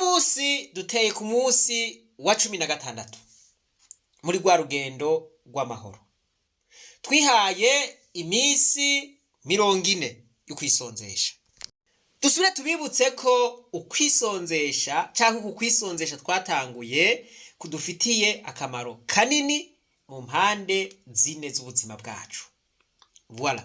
Munsi duteye ku munsi wa 16 muri rwa rugendo rw'amahoro. Twihaye iminsi 40 yo kwisonzesha. Dusubire tubibutse ko ukwisonzesha cyangwa uku kwisonzesha twatanguye kudufitiye akamaro kanini mu mpande zine z'ubuzima bwacu. Voilà.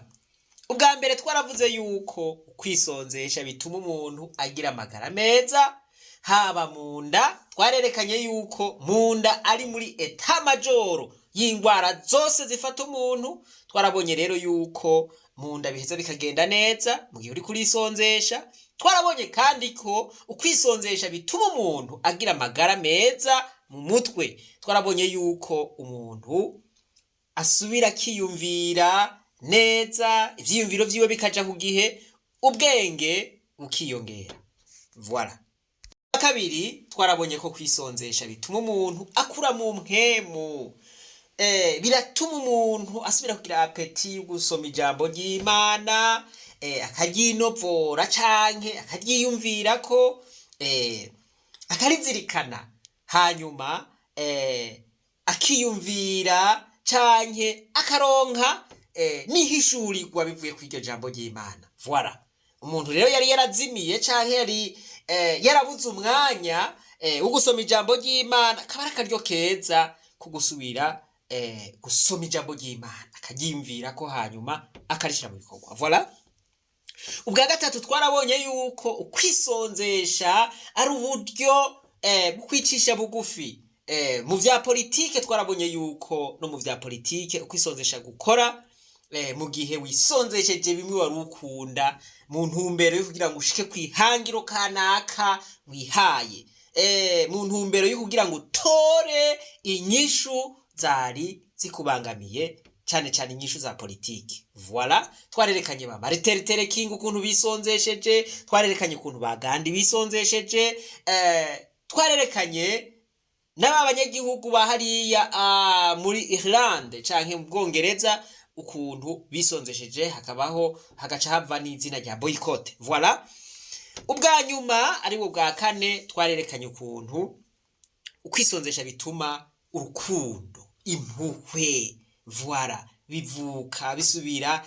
Ubwa mbere, twaravuze yuko ukwisonzesha bituma umuntu agira amagara meza, haba mu nda. Twarerekanye yuko mu nda ari muri état-major y'indwara zose zifata umuntu. Twarabonye rero yuko mu nda biheza bikagenda neza mu gihe uri kurisonzesha. Twarabonye kandi ko ukwisonzesha bituma umuntu agira amagara meza mu mutwe. Twarabonye yuko umuntu asubira akiyumvira neza, ivyiyumviro vyiwe bikaja ku gihe, ubwenge bukiyongera. Voilà. Kabiri, twarabonye ko kwisonzesha bituma umuntu akura mu mpwemu. Biratuma umuntu asubira kugira appétit yo gusoma ijambo ry'Imana, akaryinovora canke akaryiyumvirako, akarizirikana, hanyuma akiyumvira canke akaronka n'ihishurirwa bivuye kuri iryo jambo ry'Imana. Voilà. Umuntu rero yari yarazimiye canke yari yarabuze umwanya wo gusoma ijambo ry'Imana, akaba ari akaryo keza ko gusubira gusoma ijambo ry'Imana, akaryiyumvira ko, hanyuma akarishira mu bikorwa. Voilà. Ubwa gatatu, twarabonye yuko ukwisonzesha ari uburyo bwo kwicisha bugufi mu vya politike. Twarabonye yuko no mu vya politike ukwisonzesha gukora, mu gihe wisonzesheje bimwe wari ukunda mu ntumbero yo kugira ngo ushike kwihangiro kanaka wihaye, mu ntumbero yo kugira ngo utore inyishu zari zikubangamiye, cane cane inyishu za politiki. Voilà. Twarerekanye ba Martin Luther King ukuntu bisonzesheje, twarerekanye ukuntu ba Gandhi bisonzesheje, twarerekanye n'aba banyagihugu ba hariya muri Irlande canke mu Bwongereza ukuntu bisonzesheje, hakabaho hagaca hava n'izina rya boycott. Voilà. Ubwa nyuma, aribwo bwa kane, twarerekanye ukuntu ukwisonzesha bituma urukundo, impuhwe, voilà, bivuka, bisubira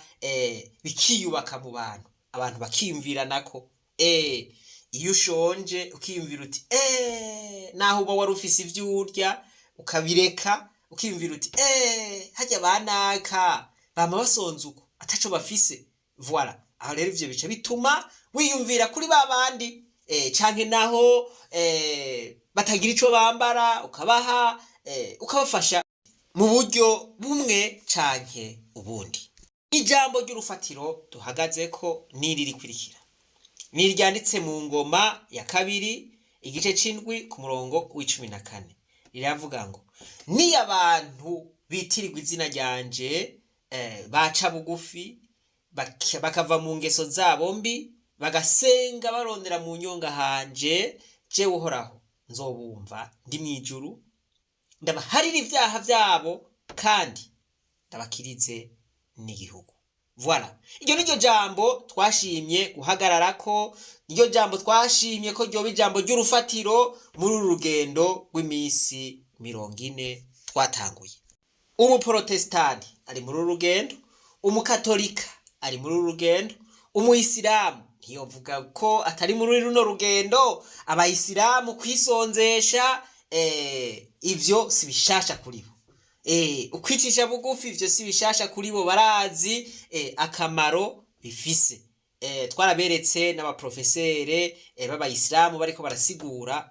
bikiyubaka mu bantu, abantu bakiyumviranako. Iyo ushonje ukiyumvira uti naho uba wari ufise ivyo urya ukabireka, ukiyumvira uti harya banaka bama basonze uko ataco bafise. Voilà. Aho rero ivyo bica bituma wiyumvira kuri ba bandi, canke naho batagira ico bambara, ukabaha, ukabafasha mu buryo bumwe canke ubundi. Ijambo ry'urufatiro duhagazeko n'iri rikurikira, ni ryanditse mu Ngoma ya Kabiri, igice c'indwi, ku murongo w'14. Riravuga ngo: "Niyo abantu bitirirwa izina ryanje baca bugufi, bakava mu ngeso zabo mbi, bagasenga barondera mu nyonga hanje, jewe Uhoraho nzobumva ndi mw'ijuru, ndabaharira ivyaha vyabo kandi ndabakirize n'igihugu." Voilà. Iryo niryo jambo twashimye guhagararako, niryo jambo twashimye ko ryoba ijambo ry'urufatiro muri uru rugendo rw'iminsi 40 twatanguye. Umuprotestani ari muri uru rugendo, umukatolika ari muri uru rugendo, umuyisilamu ntiyovuga ko atari muri runo rugendo. Abayisilamu kwisonzesha ivyo si bishasha kuri bo. Ukwicisha bugufi, ivyo si bishasha kuri bo, barazi akamaro bifise. Twaraberetse n'abaprofesere b'abayisilamu bariko barasigura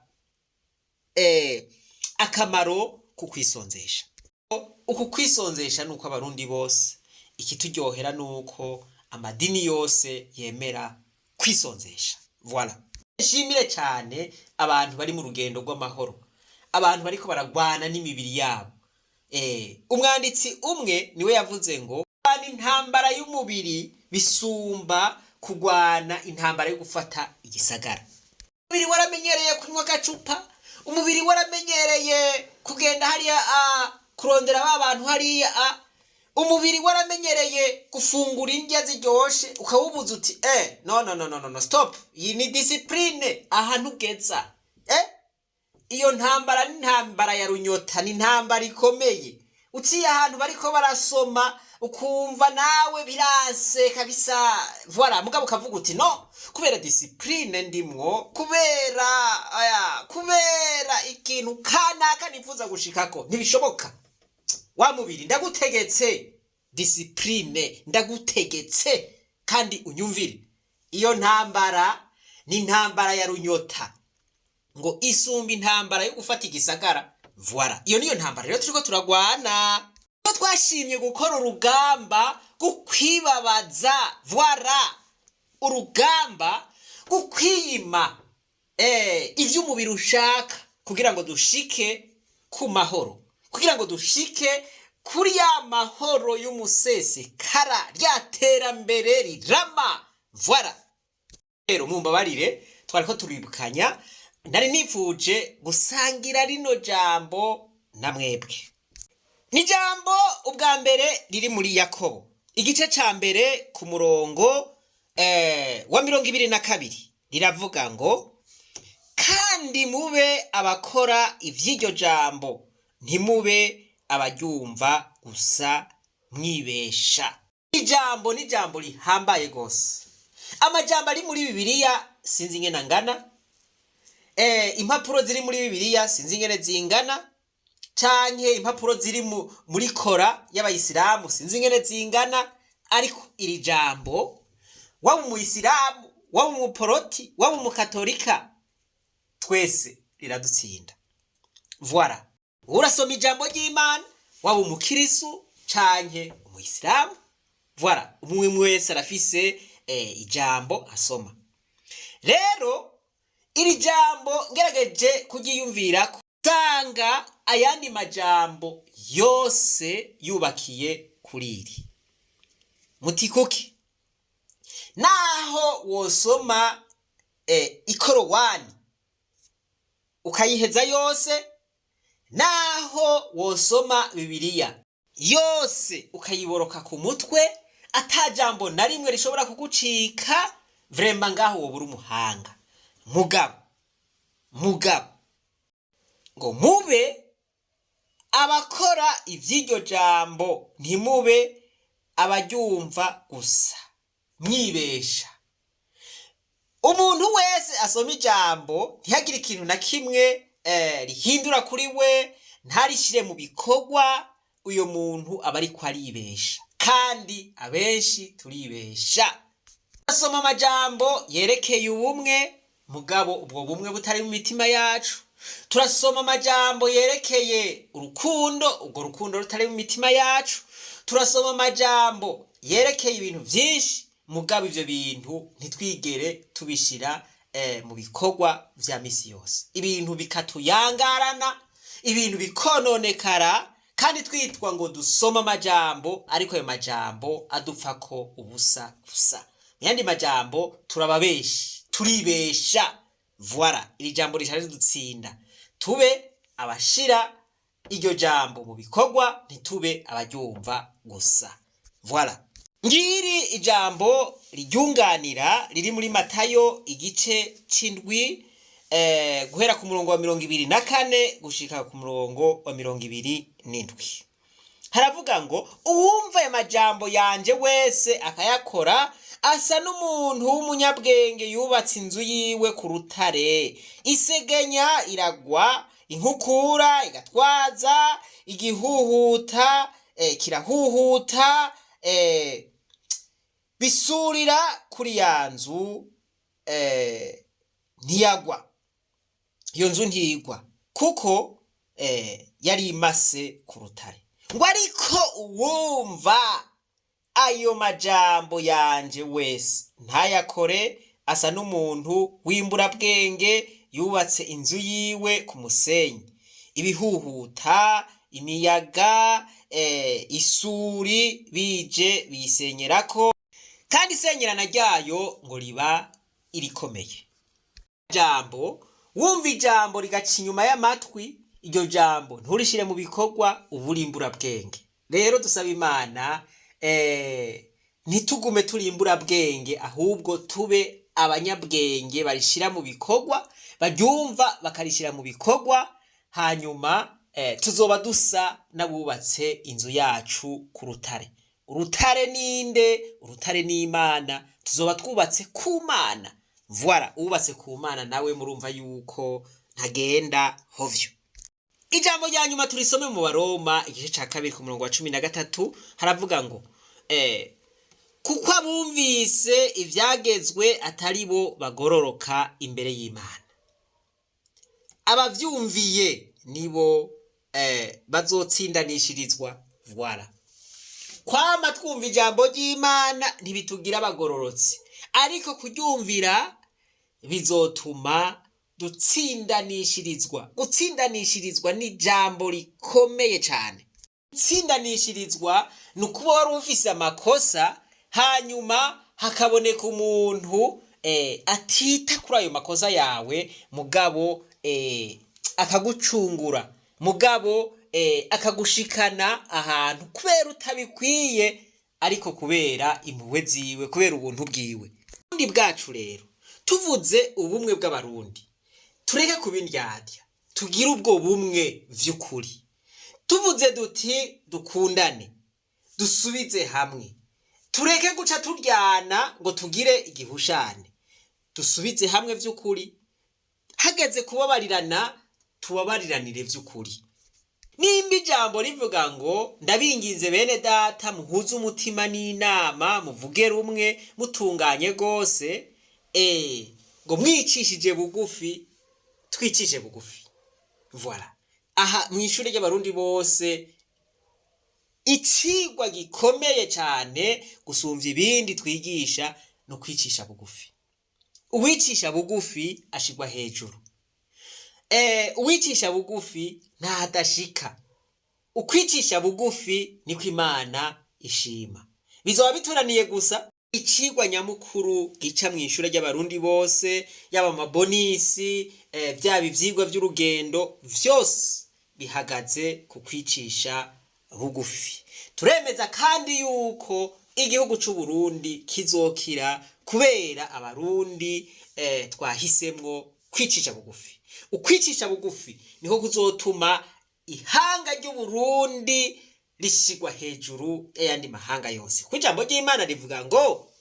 akamaro ku kwisonzesha. Uku kwisonzesha nuko Abarundi bose, ikituryohera nuko amadini yose yemera kwisonzesha. Voilà. Nshimire cyane abantu bari mu rugendo rw'amahoro, abantu bariko baragwana n'imibiri yabo. Umwanditsi umwe niwe yavuze ngo kurwana intambara y'umubiri bisumba kugwana intambara yo gufata igisagara. Umubiri waramenyereye kunywa agacupa, umubiri waramenyereye kugenda hariya kurondera ba bantu hariya, umubiri waramenyereye gufungura indya ziryoshe, ukawubuza uti: "No, no, no, no, no, no, stop, iyi ni discipline, ahantu ugeza." Iyo ntambara ni intambara ya runyota, ni intambara ikomeye. Uciye ahantu bariko barasoma, ukumva nawe biranse kabisa, voilà. Mugabo ukavuga uti: "No, kubera discipline ndimwo, kubera aya, kubera ikintu kanaka nifuza gushikako, ntibishoboka. Wa mubiri, ndagutegetse, discipline ndagutegetse, kandi unyumvire." Iyo ntambara ni intambara ya runyota, ngo isumba intambara yo gufata igisagara. Voilà, iyo niyo ntambara rero turiko turagwana. Ko twashimye gukora urugamba rwo kwibabaza, voilà, urugamba rwo kwiyima ivyo umubiri ushaka, kugira ngo dushike ku mahoro, kugira ngo dushike kuri ya mahoro y'umusesekara, rya terambere rirama. Voilà. Rero mumbabarire, twariko turibukanya. Nari nifuje gusangira rino jambo na mwebwe. Ni jambo ubwa mbere riri muri Yakobo, igice ca mbere, ku murongo wa 22. Riravuga ngo: "Kandi mube abakora ivy'iryo jambo, ntimube abaryumva gusa mwibesha." Ijambo ni ijambo rihambaye gose. Amajambo ari muri Bibiliya sinzi ingene angana, impapuro ziri muri Bibiliya sinzi ingene zingana, canke impapuro ziri muri Kora y'abayisilamu sinzi ingene zingana. Ariko iri jambo, waba umuyisilamu, waba umuporoti, waba umukatolika, twese riradutsinda. Voilà, urasoma ijambo ry'Imana, waba umukirisu canke umuyisilamu, voilà, umwe wese arafise ijambo asoma. Rero iri jambo ngerageje kuryiyumvirako, usanga ayandi majambo yose yubakiye kuri iri. Muti kuki? Naho wosoma ikorowani ukayiheza yose, naho wosoma Bibiliya yose ukayiboroka ku mutwe, ata jambo na rimwe rishobora kugucika, vraiment ngaho wobura umuhanga. Mugabo ngo mube abakora ivy'iryo jambo, ntimube abaryumva gusa mwibesha. Umuntu wese asoma ijambo ntihagire ikintu na kimwe rihindura kuri we, ntarishire mu bikorwa, uyo muntu aba ariko aribesha. Kandi abenshi turibesha. Asoma amajambo yerekeye ubumwe, mugabo ubwo bumwe butari mu mitima yacu. Turasoma amajambo yerekeye urukundo, ubwo rukundo rutari mu mitima yacu. Turasoma amajambo yerekeye ibintu byinshi, mugabo ivyo bintu ntitwigere tubishira mu bikorwa vya misi yose. Ibintu bikatuyangarana, ibintu bikononekara, kandi twitwa ngo dusoma amajambo, ariko ayo majambo adupfako ubusa gusa. Mu yandi majambo, turababeshi, turibesha. Voilà, iri jambo rishaje ridutsinda. Tube abashira iryo jambo mu bikorwa, ntitube abaryumva gusa. Voilà, ngiri ijambo riryunganira riri muri Matayo, igice c'indwi, guhera ku murongo wa 24 gushika ku murongo wa 27. Haravuga ngo: "Uwumva aya majambo yanje wese akayakora asa n'umuntu w'umunyabwenge yubatse inzu yiwe ku rutare. Isegenya iragwa, inkukura igatwaza, igihuhuta kirahuhuta, bisurira kuri ya nzu, ntiyagwa. Iyo nzu ntigwa, kuko yari imase ku rutare." Ngo: "Ariko uwumva ayo majambo yanje wese ntayakore asa n'umuntu w'imburabwenge yubatse inzu yiwe ku musenyi. Ibihuhuta, imiyaga, isuri bije biyisenyerako, kandi isenyerana ryayo ngo riba irikomeye." Jambo, wumva ijambo rigaca inyuma y'amatwi, iryo jambo nturishire mu bikorwa, uba uri imburabwenge. Rero dusaba Imana ntitugume turi imburabwenge, ahubwo tube abanyabwenge barishira mu bikorwa, baryumva bakarishira mu bikorwa, hanyuma tuzoba dusa n'abubatse inzu yacu ku rutare. Urutare ninde? Urutare ni Imana. Tuzoba twubatse ku Mana. Voilà, uwubatse ku Mana nawe murumva yuko ntagenda hovyo. Ijambo rya nyuma turisome mu Baroma igice ca 2 ku murongo wa 13, haravuga ngo kuko abumvise ivyagezwe atari bo bagororoka imbere y'Imana, abavyumviye nibo bazotsindanishirizwa. Voilà, kwama twumva ijambo ry'Imana ntibitugira abagororotsi, ariko kuryumvira bizotuma dutsindanishirizwa. Gutsindanishirizwa ni ijambo rikomeye cyane. Gutsindanishirizwa ni ukuba wari ufise amakosa, hanyuma hakaboneka umuntu atita kuri ayo makosa yawe, mugabo akagucungura, mugabo akagushikana ahantu kubera utabikwiye, ariko kubera impuhwe ziwe, kubera ubuntu bwiwe. Uburundi bwacu rero, tuvuze ubumwe bw'Abarundi, tureke kuba indyarya, tugire ubwo bumwe vy'ukuri. Tuvuze duti dukundane, dusubize hamwe, tureke guca turyana ngo tugire igihushane, dusubize hamwe vy'ukuri. Hageze kubabarirana, tubabariranire vy'ukuri. Nimba ijambo rivuga ngo ndabinginze bene data, muhuze umutima n'inama, muvuge rumwe, mutunganye rwose, ngo mwicishije bugufi, twicishe bugufi. Voilà, aha mu ishuri ry'Abarundi bose, icigwa gikomeye cyane gusumvya ibindi twigisha no kwicisha bugufi. Uwicisha bugufi ashigwa hejuru. Uwicisha bugufi ntadashika. Ukwicisha bugufi niko Imana ishima. Bizoba bituraniye gusa. Icigwa nyamukuru gica mu ishure ry'Abarundi bose, yaba amabonisi, vyaba ivyigwa vy'urugendo, vyose bihagaze ku kwicisha bugufi. Turemeza kandi yuko igihugu c'u Burundi kizokira kubera Abarundi twahisemwo kwicisha bugufi. Ukwicisha bugufi niho kuzotuma ihanga ry'Uburundi rishigwa hejuru y'ayandi mahanga yose, kuko ijambo ry'Imana rivuga ngo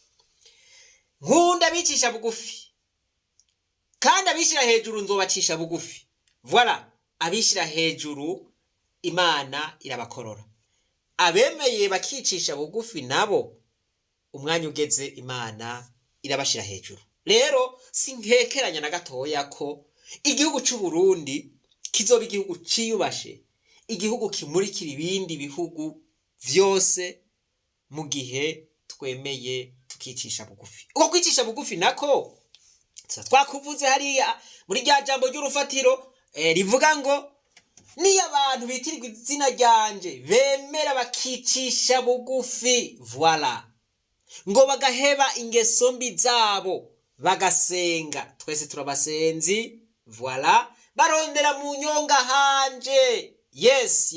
nkunda abicisha bugufi, kandi abishira hejuru nzobacisha bugufi. Voilà, abishira hejuru Imana irabakorora, abemeye bakicisha bugufi nabo umwanya ugeze Imana irabashira hejuru. Rero sinkekeranya na gatoya ko igihugu c'u Burundi kizoba igihugu ciyubashe, igihugu kimurikira ibindi bihugu vyose, mu gihe twemeye tukicisha bugufi. Uko kwicisha bugufi nako tuza twakuvuze hariya muri rya jambo ry'urufatiro, rivuga ngo niyo abantu bitirirwa izina ryanje bemera bakicisha bugufi, voilà, ngo bagaheba ingeso mbi zabo, bagasenga, twese turabasenzi, voilà, barondera mu nyonga hanje, yes,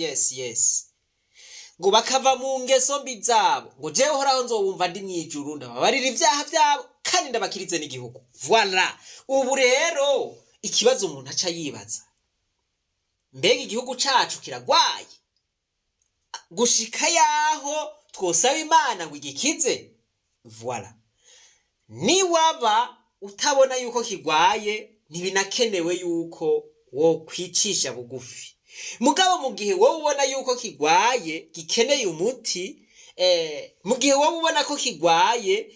ngo bakava mu ngeso mbi zabo, ngo jewe Uhoraho nzobumva ndi mw'ijuru, ndababarira ibyaha byabo kandi ndabakirize n'igihugu. Voilà, ubu rero ikibazo umuntu aca yibaza: mbega igihugu cacu kiragwaye gushika yaho twosaba Imana ngo igikize? Voilà, niwaba utabona yuko kigwaye, ntibinakenewe yuko wo kwicisha bugufi. Mugabo mu gihe wowe ubona yuko kigwaye, gikeneye umuti, mu gihe wowe ubona ko kigwaye,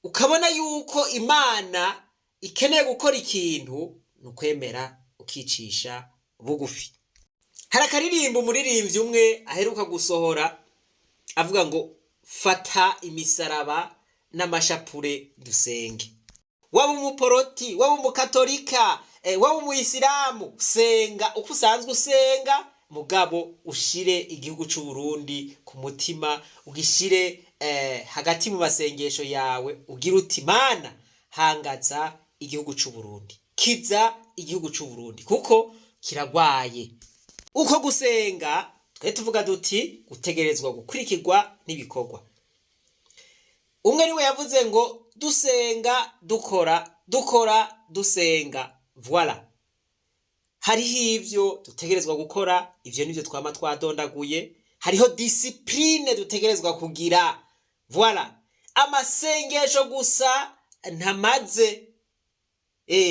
ukabona yuko Imana ikeneye gukora ikintu, ni ukwemera ukicisha bugufi. Hari akaririmbo umuririmbyi umwe aheruka gusohora avuga ngo fata imisaraba n'amashapure dusenge. Waba umuporoti, waba umukatolika, waba umuyisilamu, senga uko usanzwe usenga, mugabo ushire igihugu c'u Burundi ku mutima, ugishire hagati mu masengesho yawe, ugira uti Mana, hangaza igihugu c'u Burundi, kiza igihugu c'u Burundi kuko kiragwaye. Uko gusenga twe tuvuga duti gutegerezwa gukurikirwa n'ibikorwa. Umwe niwe yavuze ngo Dusenga dukora, dukora dusenga. Voilà, hariho ivyo dutegerezwa gukora, ivyo nivyo twama twadondaguye. Hariho discipline dutegerezwa kugira. Voilà, amasengesho gusa ntamaze.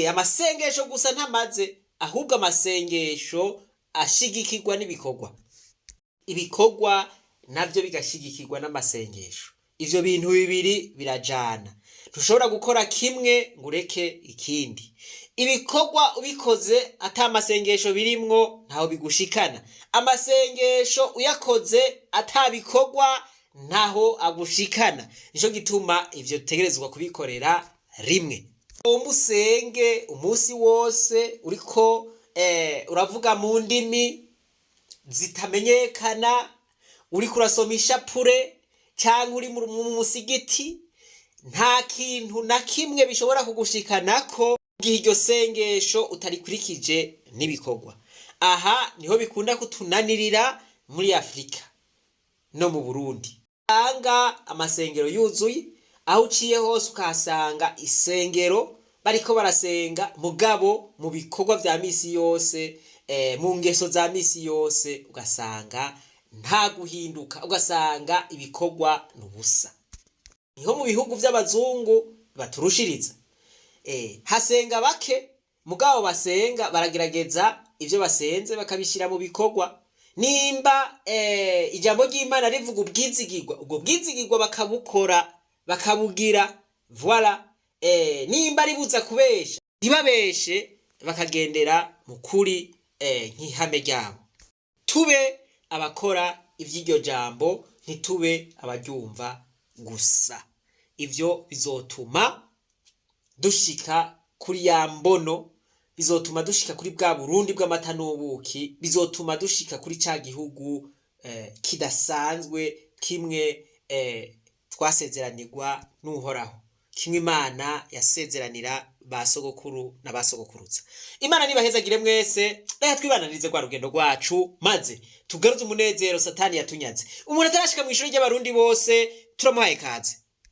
Amasengesho gusa ntamaze, ahubwo amasengesho ashigikirwa n'ibikorwa, ibikorwa navyo bigashigikirwa n'amasengesho. Ivyo bintu bibiri birajana. Ntushobora gukora kimwe ngo ureke ikindi. Ibikorwa ubikoze ata masengesho birimwo, ntaho bigushikana. Amasengesho uyakoze ata bikorwa, ntaho agushikana. Nico gituma ivyo dutegerezwa kubikorera rimwe. Wumva usenge umunsi wose uriko uravuga mu ndimi zitamenyekana, uriko urasoma ishapure canke uri mu musigiti, nta kintu na kimwe bishobora kugushikanako gihe iryo sengesho utarikurikije n'ibikorwa. Aha niho bikunda kutunanirira muri Afurika no mu Burundi. Usanga amasengero yuzuye, aho uciye hose ukahasanga isengero bariko barasenga, mugabo mu bikorwa vya misi yose, mu ngeso za misi yose, ugasanga nta guhinduka, ugasanga ibikorwa ni ubusa. Niho mu bihugu vy'abazungu baturushiriza. Hasenga bake, mugabo basenga baragerageza ivyo basenze bakabishyira mu bikorwa. Nimba ijambo ry'Imana rivuga ubwizigirwa, ubwo bwizigirwa bakabukora, bakabugira. Voilà, nimba ribuza kubesha, ntibabeshe, bakagendera mu kuri nk'ihame ryabo. Tube abakora ivy'iryo jambo, ntitube abaryumva gusa. Ivyo bizotuma dushika kuri ya mbono, bizotuma dushika kuri bwa Burundi bw'amata n'ubuki, bizotuma dushika kuri ca gihugu kidasanzwe kimwe twasezeranirwa n'Uhoraho, kimwe Imana yasezeranira ba sogokuru na ba sogokuruza. Imana nibahezagire mwese. Reka twibananirize rwa rugendo rwacu, maze tugaruze umunezero Satani yatunyaze. Umuntu atarashika mu ishuri ry'Abarundi bose, turamuhaye kaze.